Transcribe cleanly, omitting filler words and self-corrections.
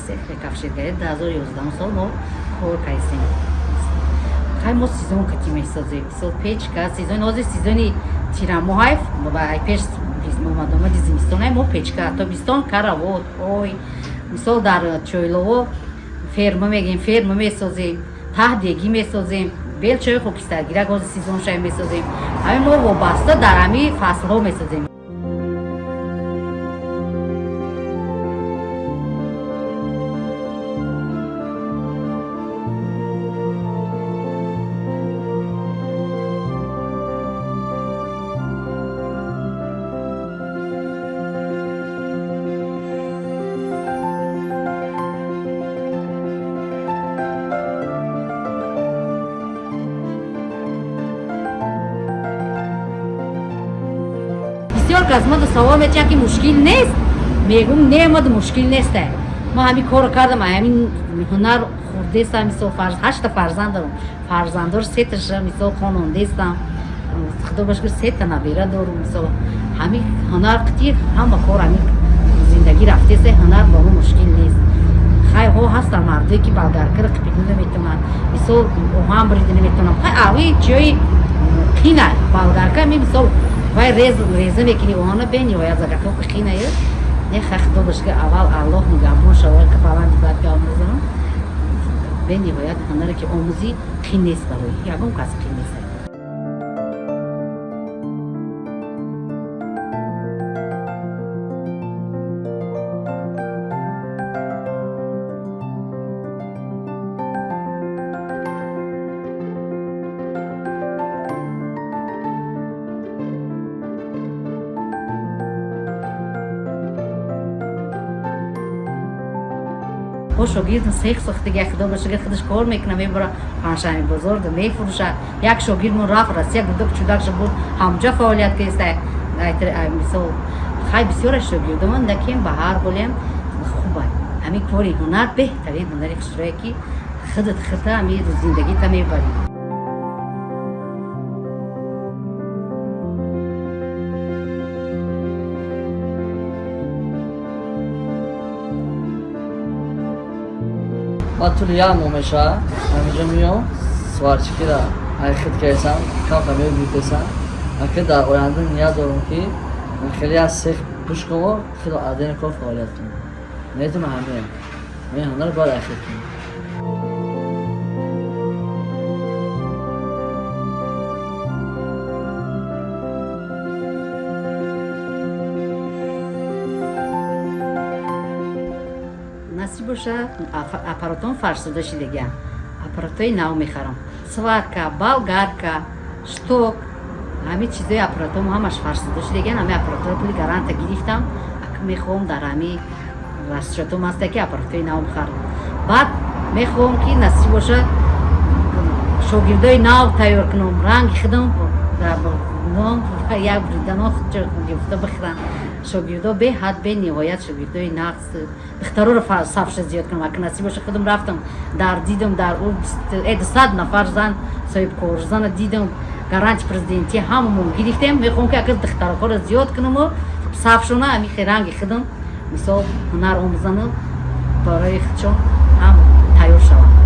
Сехи кафшергарӣ 2011 сол мо кор кардем. Хай, мо сезон кати месозем. Мисол, печка сезон, ҳозир сезони тирамоҳай, пеш омадомади зимистонай мо печка, тобистон каравот, ой, мисол, дар чойлово ферма мегем, ферма месозем, таҳдегӣ месозем, белчои хокистаргирак ҳозир сезоншай месозем. Ҳамин мо вобаста дар ҳамин фаслҳо месозем. Бисёр кас мада савол метиҳанд, ки мушкил нест? Мегум, не, мада мушкил неста. Ма ҳамин корро кардам, ҳамин ҳунар хурдестам. Мисол, ҳашта фарзанд дорам, фарзандор сеташа, мисол, хонондестам, худо ба шукр, сета набера дорум. Мисол, ҳамин ҳунар қити ҳама кор, ҳамин зиндагӣ рафтеста, ҳунар ба мо мушкил нест. Хайҳо ҳастанд мардое, ки болгаркаро қипида наметавонанд, мисол, оҳан бурида наметавонанд. Хай, ави чиёи қина болгарка ми, мисол, вай реза мекунӣ оҳана, бениҳоят заготовка қинаю. Не, хай, худо ба шукр, аввал Аллоҳ нигаҳбон шава, баланди бад гап мезанам. Бениҳоят ҳунаре ки омӯзӣ, қин нест, барои ягон кас қин нест. Бо шогирдам сех сохтига, худо ба шукр, худаш кор мекуна, мебара панҷшанбе бозор да мефурӯша. Як шогирдмон рафт Россия, гудок чудакша бурд, ҳамҷо фаъолият кеста. Мисол, хай, бисёра шогирдамон накем, ба ҳар ҳолиам хуба. Ҳамин кори ҳунар беҳтарин ҳунари хушрӯе, ки худат хита ҳамин зиндагита мебарӣ. Ман тӯли як моҳ мешавад ҳаминҷо меом, сварщикира ай хид кардесам, камкам ёд гирифтесам. Ака, дар оянда ният дорам, ки хеле аз сех пӯш кунам, хело адени кор фаъолият кунам. Ниятам ҳамин, ҳамин ҳунар бояд ай хид кунам. Насиб боша, аппаратон фарсуда шидагиам, аппаратҳои нав мехарам: сварка, болгарка, шток, ҳамин чизои аппаратҳом ҳамаш фарсуда шидагиан. Ҳамин аппаратҳоро пули гаранта гирифтам. Ака, мехоҳам, дар ҳамин расчётом ҳаста, ки аппаратҳои нав бихарам. Баъд мехоҳам, ки насиб боша, шогирдои нав тайёр кунам, ранги худам як буридано гирифта бихӯрам. Шогирдо беҳад, бениҳоят шогирдои нағз, духтароро сафша зиёд кунам. Ака, насиб боша, худам рафтам, дар дидам, дар 200 нафар зан соҳибкорзана дидам, гаранти президентӣ ҳамамон гирифтем. Мехоҳам, ки ака, духтаракҳоро зиёд кунаму сафшона ҳамин ранги худам, мисол, ҳунар омӯзану барои худшон ҳам тайёр шаванд.